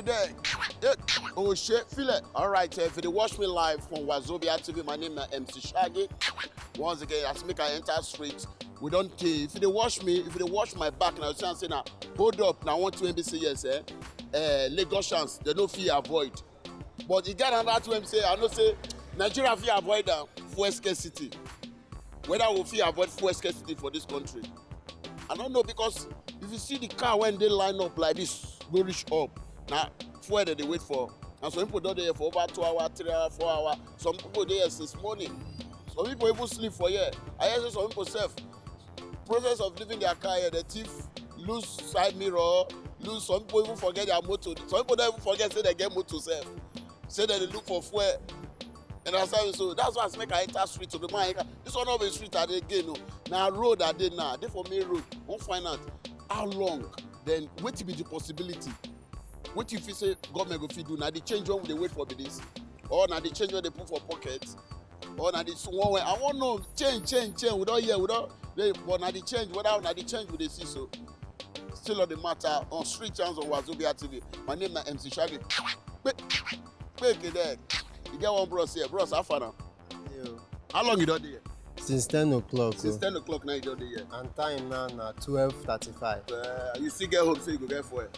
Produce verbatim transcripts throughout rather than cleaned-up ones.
there. Eh, oh shit, feel it. All right, eh, if you dey watch me live from Wazobia T V, my name na M C Shaggy. Once again, as make I enter street, we don dey. If you dey watch me, if you dey watch my back now, you see am say na hold up, na one two N B C, yes, eh? Eh, Lagosians, they no fit avoid. But e get another two M C, I know say Nigeria fit avoid am, fuel scarcity. Whether we fit avoid fuel scarcity for this country, I don't know, because if you see the car when they line up like this, go reach up, now fuel that they wait for. And some people don dey here for over two hours, three hours, four hours. Some people dey here since morning. Some people even sleep for here. I hear say some people sef, process of leaving their car here, the thief lose side mirror, lose, some people even forget their motor. Some people don't even forget say they get motor sef. Say that they look for fuel. And that's how, so that's why I make I enter street to the man. This one not be street I dey again. No, now road I dey now. Dey for main road. Won't find out how long. Then what be the possibility? What if you say government go fit do now? The change when they wait for be this, or now the change when they put for pocket, or now this one way. I want no change, change, change. We don't hear, we don't. They, but now the change, whether now the change we dey see so. Still on the matter on street chance on Wazobia T V. My name na M C Shaggy. Quick, quick, there. You get one bros here, bros. How far now? Yo, How long you don dey here? since ten o'clock. Since Oh. Ten o'clock now you don dey here. And time now na twelve thirty-five. Uh, you still get hope say you go get fuel?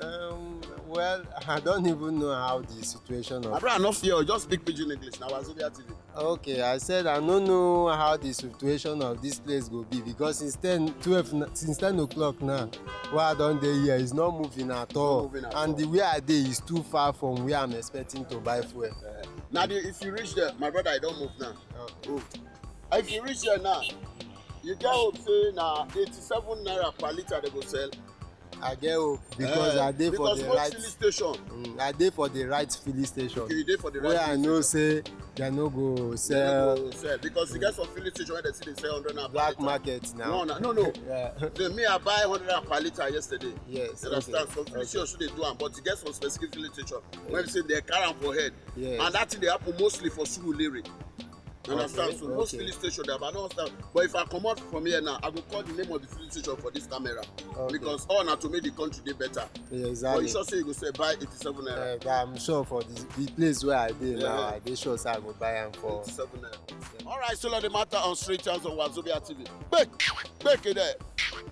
Um, well, I don't even know how the situation My of. brother, no fear. Just speak pidgin English now. Wazobia T V. Okay, I said I don't know how the situation of this place go be, because since ten, twelve, n- since ten o'clock now, where I don dey here is not moving at all. Moving at And all. The way I dey is too far from where I'm expecting to buy fuel. Now the, if you reach there, my brother, I don't move now. Okay. Go. If you reach there now, you get hope say na eighty-seven naira per litre they go sell. I get hope because Eh, I dey for because the most right. Filling station. Mm, I dey for the right filling station. Okay, you dey for the Where right I filling know station. Say they no go They sell no go sell because you get some filling station where they see they sell hundred naira per black litre. Market now. No, no, no, no. Yeah. The, me, I buy hundred naira per litre yesterday. Yes. You understand? Okay. Some filling Okay. station they do am, but you get some specific filling station when you say they carry am for head, Yes. And that thing they happen mostly for Surulere. You understand? Okay, So most okay. Filling station there, but I don't understand. But if I come out from here now, I go call the name of the filling station for this camera Okay. Because all na to make the country dey better. Yeah, But exactly. You sure say you go say buy eighty-seven naira. Uh, I'm sure for the, the place where I dey Yeah. Now, I dey sure say I go buy am for. Eighty-seven naira. All right, still on the matter on street chance on Wazobia T V. Quick, quick it there,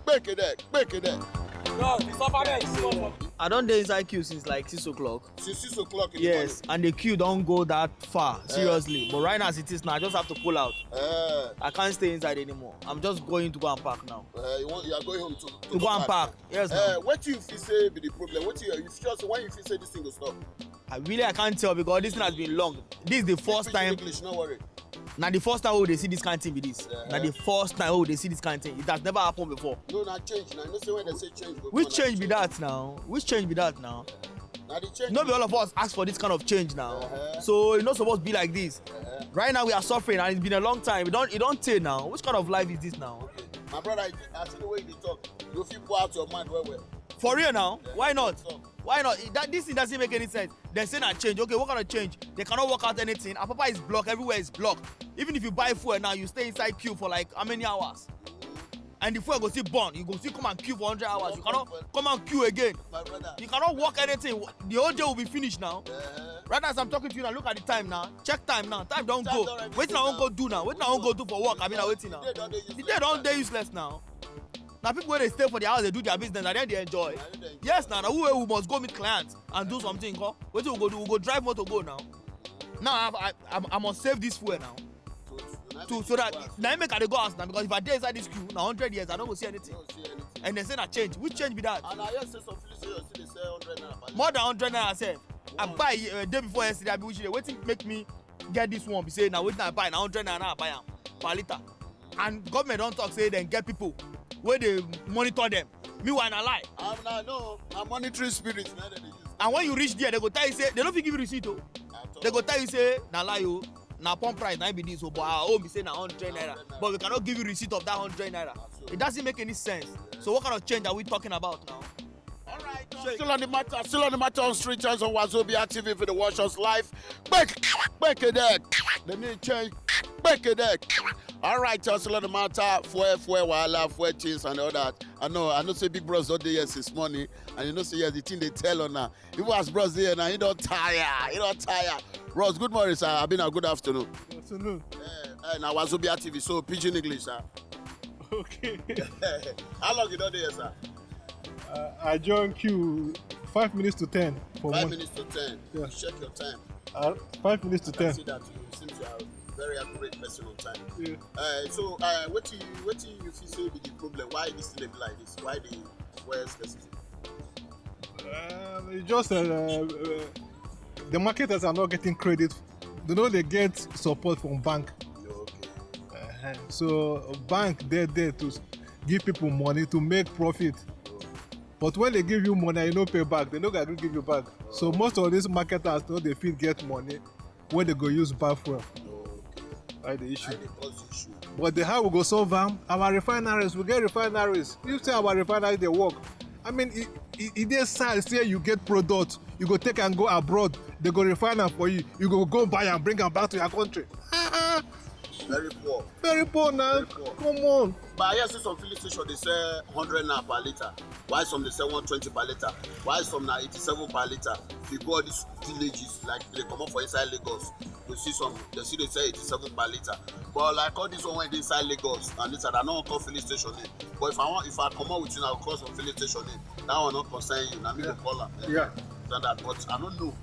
quick it there, quick it there. No, the suffer there is so much. I don dey inside queue since like six o'clock. Since six o'clock in Yes, the and the queue don go that far, seriously. But right now as it is now, I just have to pull out. morning. Uh, I can't stay inside anymore. I'm just going to go and park now. uh, you, want, you are going home to, to, To go and park. Yes, Uh, now. What do you feel say be the problem? What do you, you feel say when you feel say this thing go stop? I really I can't tell because this thing has been long. This is the first Speak time. English, no worry. Na the first time we dey see this kind thing be this. Yeah. Na the first time we dey see this kind thing. It has never happened before. No, na change. Now you know say when they say change, go Which come, na change be that now? Which change be that now? Now the change. No be all of us ask for this kind of change now. Uh-huh. So e no suppose be like this. Uh-huh. Right now we are suffering and it's been a long time. E don e don tey now. Which kind of life is this now? My brother, I see the way you dey talk. You fit pour out your mind well well. For real now? Why not? So, Why not? That this thing doesn't make any sense. They say na change. Okay, what kind of change? They cannot work out anything. Apapa is blocked. Everywhere is blocked. Even if you buy fuel now, you stay inside queue for like how many hours? And the fuel go still burn. You go still come and queue for hundred hours. You cannot come and queue again. My brother. You cannot work anything. The whole day will be finished now. Uh-huh. Right now, as I'm talking to you now, look at the time now. Check time now. Time don't Time go. don already Wetin I wan now. go do now? Wetin I wan go do for work? I mean, na wetin The now? day don dey The day don dey useless now. Na people wey dey stay for their house dey do their business. Na dem dey enjoy. Na dem dey enjoy. Yes, na na we wey we must go meet clients and do something. Nko, wetin we go do? We go drive motor go now. Now I I I, I must save this fuel now. So, na To the so that thing na im make I dey go house now, because if I dey inside this queue na hundred years I no go see anything. No see anything. And they say na change. Which change be that? And I hear say some filling station still dey sell hundred naira per litre. More than hundred naira sef. I buy uh, day before yesterday. I be which day. Wetin make me get this one be say na wetin I buy na hundred naira I buy am per litre. And government don talk say dem get people wey dey monitor them. Meanwhile na lie. I'm na no. Na monitoring spirit na dem dey use. And when you reach there, they go tell you say they no fit give you receipt o. At all. They go tell you say na lie o. Na pump price na be this o, but our own be say na hundred naira. Hundred naira. But we cannot give you receipt of that hundred naira. So- It doesn't make any sense. So what kind of change are we talking about now? All right, uh, still on the matter, still on the matter on street chance on Wazobia T V for the watch us live. Quick, quick it there. Let me change. Quick it there. All right, uh, still on the matter. Fuel, fuel, wahala, fuel things and all that. I know, I know say big bros don dey here since morning, and you know say yes, the thing dey tell on now. Even as bros dey here now, he don tire, he don tire. Bros, good morning, sir. Abi na good afternoon. Afternoon. Uh, uh, na Wazobia T V, so pidgin English, sir. Okay. How long you don dey here, sir? Uh, I join queue five minutes to ten for Five one. Minutes to ten. Yeah. Check your time. Uh, five minutes to I ten. See that you seem to have very accurate person on time. Yeah. Uh, so, uh, wetin you wetin you feel say be the problem? Why this thing dey be like this? Why the fuel scarcity? Um, it's just uh, uh, the marketers are not getting credit. They know they get support from bank. No, okay. Uh-huh. So bank dey there to s- give people money to make profit. But when they give you money, you no pay back. They no go agree give you back. So most of these marketers no dey fit get money wey they go use buy fuel. No, okay. That's the issue. Why dey cause issue? But the how we go solve am? Our refineries, we get refineries. You say our refineries dey work. I mean, e e e dey sad say you get product, you go take and go abroad. They go refine am for you. You go go buy and bring am back to your country. Ah, Very poor. very poor now. Very poor. Come on. But I hear say some filling station dey sell hundred naira per litre. Why some dey sell one twenty per litre? Why some na eighty-seven per litre? If you go all these villages, like they comot for inside Lagos, you see some, they still dey sell eighty-seven per litre. But like all this one wey dey inside Lagos, and this I no wan call filling station name. But if I want, if I comot with you now, cross some filling station name, that one no concern you. Na me go call am. Yeah. Than that, but I don't know.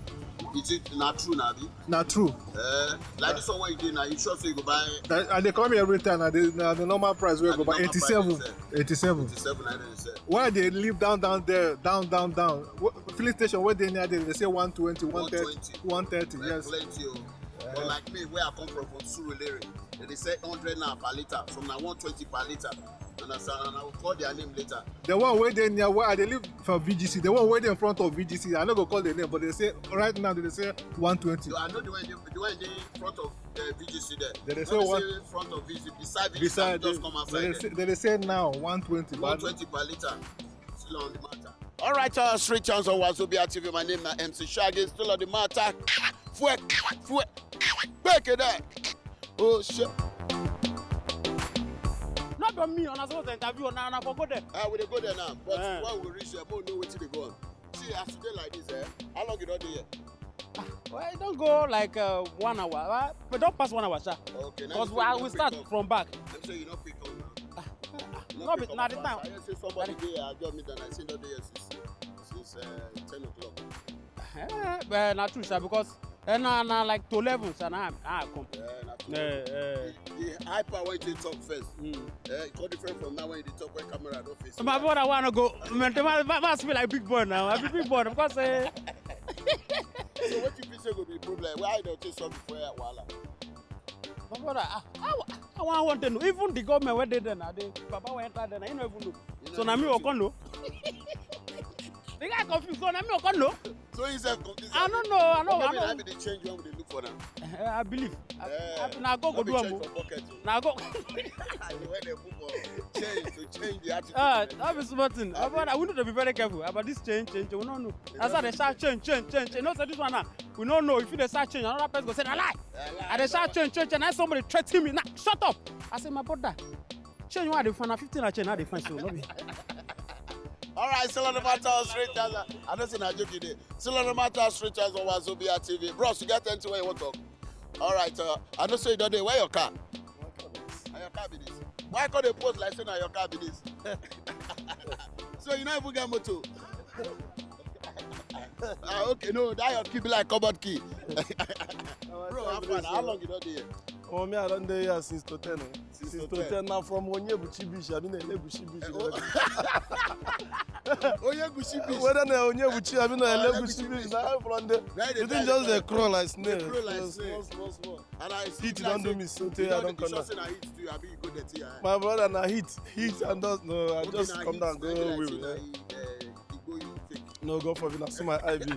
Is it na true na abi? Na true. Uh, like this one wey you dey now, you sure say you go buy That, and they come here every time. Na the, na the normal price wey Na go the buy normal price eighty-seven. Dem sell. Eighty-seven. Eighty-seven naira dem sell. Why they live down down there, down down down? Wh- Filling station wey dey near there, they say one twenty, one thirty, One twenty. One thirty. Like Yes. Plenty o. But like me, where I come from, from Surulere, they dey sell hundred naira per litre. Some na one twenty per litre. Understand? And I will call their name later. The one wey dey near where I dey live for V G C, the one wey dey in front of V G C, I no go call the name, but they say right now they dey say one twenty. So I know the one dey, the one dey in front of uh, V G C there. They dey Not say be one- say front of V G C, beside V G C, Beside, just they, come they, outside dey there. say, they dey say now one twenty. One But twenty per litre. Still on the matter. All right, uh, street chance on Wazobia T V. My name na M C Shaggy. Still on the matter. Fue, fue, break it down. Oh shit. No be me, una suppose to interview, una una for go there. Ah, we dey go there now. But Eh. When we reach there, we know wetin dey go on. See, as you dey like this, eh? How long you don dey here? Well, e don go like uh, one hour. Uh, we don pass one hour, sha. Okay, now Because you we, say I you will no start pick up. from back. Let me say you no pick up now. No be na the time. I hear say somebody dey here. I just meet and I say don dey here since since uh, ten o'clock. Eh, but na true, sha, because eh, na na like to eleven, sha, na I come. Yeah, na true. Eh, eh. The, the hyper wey you take talk first. Mm. Eh, e come different from now when you dey talk when camera don face. My brother, wanna go. Man, the man, man, man feel like big boy now. I be big boy because eh, So what you feel say go be the problem? Why you don take solve before wahala? my brother, ah, I, wa- I want want to know. Even the government where they there now, the papa wey enter there, now, you no even know. You So no na me know go come know. The guy confused. So na me go come know. So you sef confuse. I don't know. I know. I Maybe na know. Be the change wey we dey look for now. Eh, I believe. I, Eh, I, na God go no be do am change o. For pocket o. Na God. The way they put for change to change the attitude. Ah, that be small thing. My brother, we need to be very careful about this change, change. We don't know. That's why they shout change, change, change, change. You know, say this one now. We don't know if they shout change. Another person go say, "I lie." I dey shout change, change, change. And somebody threaten me. Now, shut up. I say, "My brother, change one dey find. Fifteen I change now dey find. So, no be." All right, still on the matter of street chance. I don't say na joke you dey. Still on the matter of street chance on Wazobia T V. Bros, you get anything wey you want talk? All right, uh, I know say you don dey. Where your car? Na your car be this. Why come dey pose like say na your car be this? So you no even get motor? Ah, okay, no, that your key be like cupboard key. Bro, how far? How long you don dey here? Oh, me, I don dey here since to ten. Oh. Since Since to to ten. Now from Onyebuchi Beach, I mean Elegushi Beach. Oh. Onyegushi Beach. Whether na Onyebuchi, I mean Ah, Elegushi Elegushi Beach. Beach. Now from there, Where the dey thing just die? dey crawl like Dey snail. Crawl like Small, snail. Small, small. And I see Heat like don do say me you sotey, I don don dey come sure down. Say na heat do you abi you go dirty your eye? My brother, na heat, heat and dust. No, I Okay, just na come heat. down, Na go heat away like with say it. Na heat, eh, igbo you take. No, God forbid, na so my I B.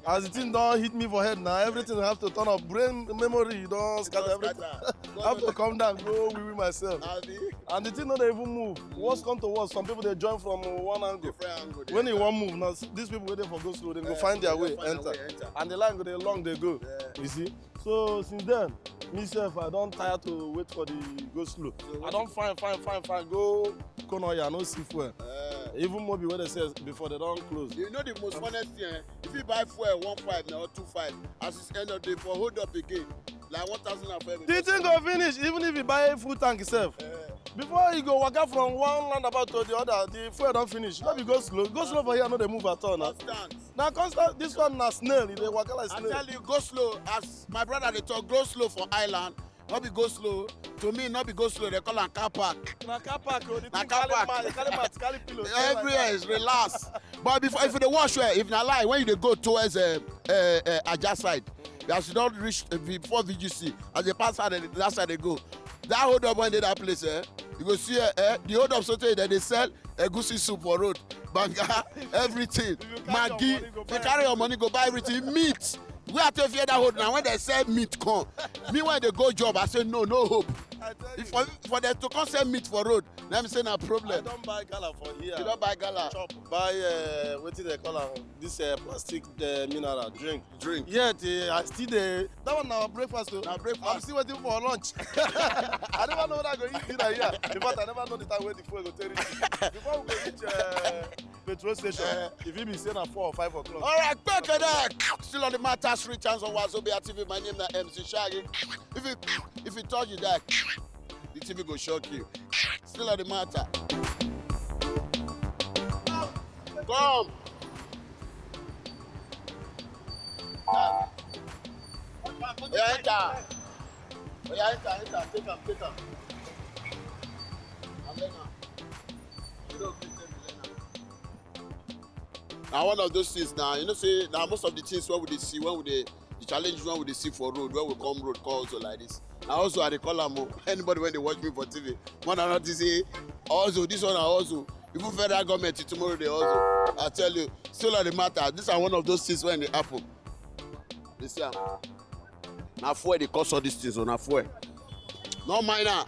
As the thing don hit me for head now, everything have to turn off. Brain memory, you don scatter everything. I have to come down, go wee wee myself. Abi? And the thing no dey even move. Worst come to worst, some people dey join from one angle. Different angle. When e wan move now, these people wey dey for go slow, dem go Eh, find their dem way find their enter. Way enter. And the line go dey long dey go. Yeah. You see? So since then, me sef, I don tire to wait for the go slow. So I don find, find, find, find, go Konoya, no see fuel. Uh, even Mobi wey dey sell before, they don close. You know the most funniest thing, eh? If you buy fuel one five na or two five, as it's end of the day for hold up again, like one thousand and five. The thing go finish, even if you buy full tank itself. Uh, before you go waka from one roundabout to the other, the fuel don finish. No be go slow. Go slow for here, no dey move at all now. Constant. Na constant. This one na snail. E dey waka like snail. I tell you, go slow. As my brother dey talk, go slow for island. No be go slow. To me, no be go slow. They call am car park. Na car park o. The thing carry mat, carry pillow. Everywhere is relaxed. But before, if you dey watch well, if na lie, when you dey go towards uh, uh, uh, Ajah side, as you don reach uh, before V G C, as they pass out that side they go. That hold up when dey that place, eh? You go see eh, eh the hold up so tey dem dey sell egusi soup for road, banga, everything, Maggi. If you carry your money, go buy everything, meat. Where I tell you that hold now, when they sell meat come, me when they go job, I say no, no hope. I tell you. If for, for them to come sell meat for road, let me say na problem. I don buy gala for here. You don buy gala? Chop. Buy uh, wetin they call am? This uh, plastic uh, mineral drink. Drink. Yeah, the, I still dey. That one na breakfast o. Na breakfast. I'm still waiting for lunch. I never know whether I go eat dinner here. In fact, I never know the time wey the fuel go take reach. Before we go reach uh, petrol station, uh, if e be say na four or five o'clock. All right, quick and uh, still on the matter, three chance on Wazobia T V. My name na M C Shaggy. If you if you touch it, that the T V go shock you. Still on the matter. Come. Oya enter. Oya enter, enter, take am, take am. Abeg na. You know, please tell me, learn am. Na one of those things na, you know say na most of the things wey we dey see when we dey, the challenges wey we dey see for road, when we come road, come also like this. Na also I dey call am o. Anybody wey dey watch me for T V, one another thing say also this one na also. Even federal government tomorrow dey also. I tell you, still on the matter. These are one of those things wey dey happen. You see am? Na fuel dey cause all these things o, na fuel. No mind am.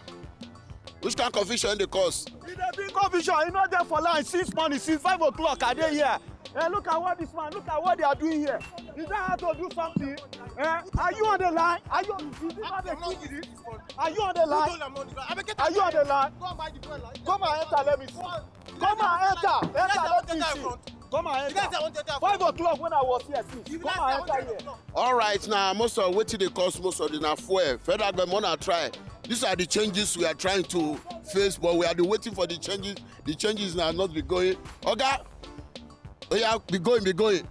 Which kind confusion dey cause? E dey bring confusion. E no dey for line since morning, since five o'clock. I dey here. Eh, look at what this man, look at what they are doing here. Is that how to do something? Eh, are you on the line? Are you? Is this not a key? Are you on the line? Are you on the line? Come and enter, let me see. Come and enter. Enter, let me see. Come and enter. Five o'clock when I was here since. Come and enter here. All right, now most of wetin dey cause most of the na fuel. Federal government na try. These are the changes we are trying to face, but we are waiting for the changes. The changes na not be going. Oga, oya, be going, be going.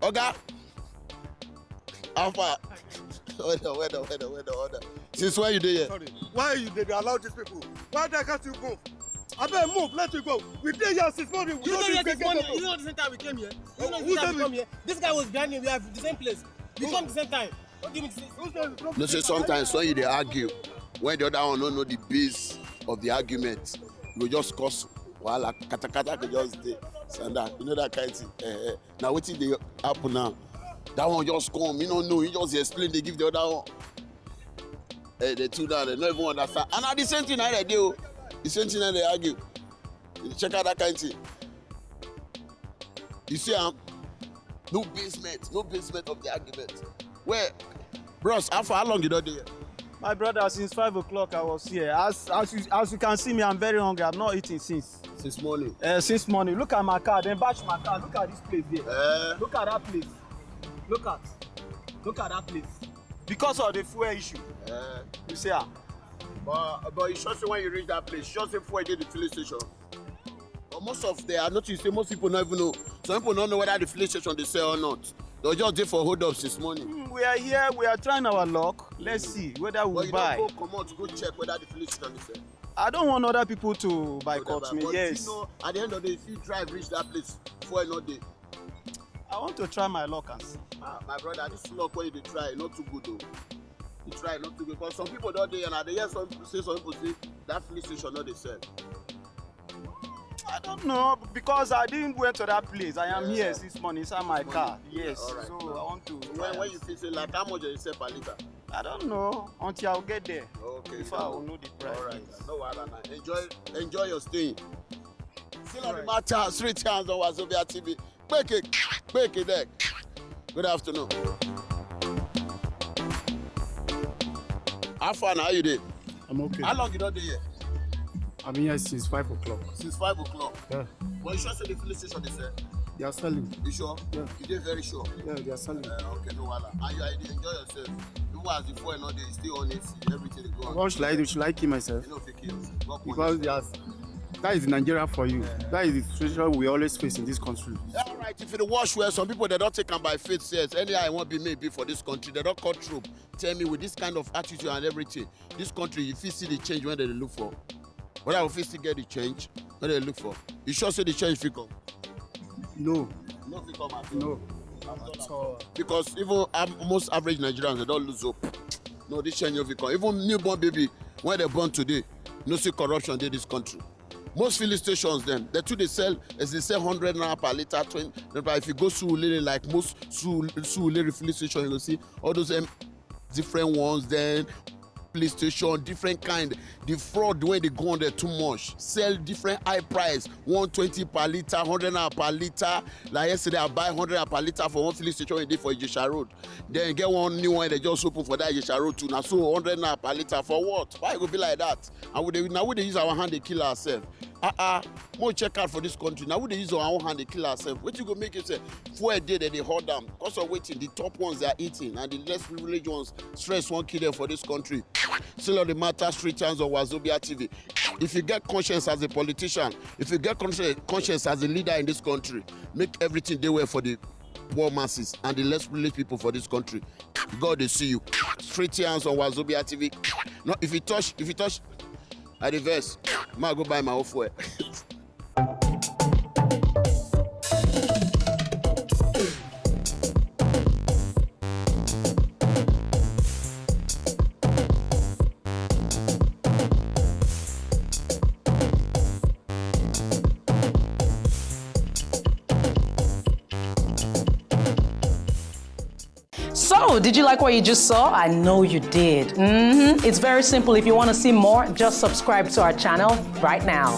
Oga, how far? Hold on, hold on, hold on, hold on, hold on. Since when you dey here? Sorry. Why you dey allow these people? Why they can't you move? Abeg move, let you go. We dey here since morning. We You don't know yet this morning. You know the same time we came here. You know the same time we come here. This guy was behind me. We are the same place. We come the same time. Don't give me this. No say sometimes when you dey argue, when the other one no know the base of the argument, you go just cause wahala, katakata go just dey. Sanda, you know that kind thing. Eh, eh. Na wetin dey happen now? That one just come, you no know, you just dey explain, dey give the other one. Eh, the two now, they no even understand. And na the same thing na dey dey o. The same thing na dey argue. You check out that kind thing. You see am? No basement, no basement of the argument. Well, bros, how far, how long you don dey here? My brother, since five o'clock I was here. As as you as you can see me, I'm very hungry. I've not eaten since. Since morning. Uh, since morning. Look at my car. Then bash my car. Look at this place there. Eh? Look at that place. Look at look at that place. Because of the fuel issue. Eh? You see am? But but you sure say when you reach that place, you sure say fuel dey the filling station? But most of the, I notice say most people no even know. Some people no know whether the filling station dey sell or not. They just dey for hold up since morning. Hmm, we are here, we are trying our luck. Let's see whether we But you buy. Don't go comot go check whether the filling station dey sell. I don't want other people to boycott me. But yes. You know, at the end of the day, if you drive reach that place, fuel no dey. I want to try my luck and see. Ah, my brother, this luck wey you dey try, not too good though. You try not too good because some people don dey and I dey hear some people say some people say that filling station no dey sell. I don't know because I didn't went to that place. I am here since morning inside my car. Yes. All right. So I want to. So try when when and you feel say like how much you sell per litre? I don't know until I'll get there. Okay. Before I will know the price. All right. Yes. No wahala na. Enjoy enjoy your staying. Still on the matter, three times on Wazobia T V. Gbeke, gbeke there. Good afternoon. How far na? How you dey? I'm okay. How long you don dey here? I'm here since five o'clock. Since five o'clock. Yeah. But you sure say the filling station dey sell? They are selling. You sure? Yeah. You dey very sure? Yeah, they are selling. Uh, okay, no wahala. And you are dey enjoy yourself. Even as the fuel no dey, you still on A C. Everything dey go on. Why should I do? Should I kill myself? You no fit kill yourself. God Because punish they are. That is Nigeria for you. That is the situation we always face in this country. All right, if you dey watch well, some people they don't take am by faith says anyhow I want be maybe for this country. They don't cut through. Tell me with this kind of attitude and everything, this country you fit see the change when they dey look for. Whether you fit still get the change when they look for. You sure say the change fit come? No, No fit come at all. no. At all. Because even um, most average Nigerians they don't lose hope. No, this change no fit come. Even newborn baby when they born today, no see corruption dey this country. Most filling stations dem, they too dey sell as they sell hundred naira per litre, twenty. If you go Surulere, like most Surulere filling station, you go see all those um, different ones. Then filling station, different kind. The fraud wey dey go on there too much. Sell different high price, one twenty per litre, hundred naira per litre. Like yesterday, I buy hundred naira per litre for one filling station wey dey for Ijesha Road. Then get one new one they just open for that Ijesha Road too. Na so hundred naira per litre for what? Why e go be like that? And we dey, na we dey use our hand dey kill ourselves. Ah ah, more check out for this country. Na we dey use our own hand dey kill ourselves. Wetin go make you say fuel dey, they dey hold am? Because of wetin? The top ones they are eating and the less privileged ones stress wan kill them for this country. Still on the matter, Street Hands on Wazobia T V. If you get conscience as a politician, if you get conscience, conscience as a leader in this country, make everything dey well for the poor masses and the less privileged people for this country. God dey see you. Street Hands on Wazobia T V. No, if you touch, if you touch, I dey vex. Ma go buy my own fuel. So, did you like what you just saw? I know you did. Mm-hmm. It's very simple. If you want to see more, just subscribe to our channel right now.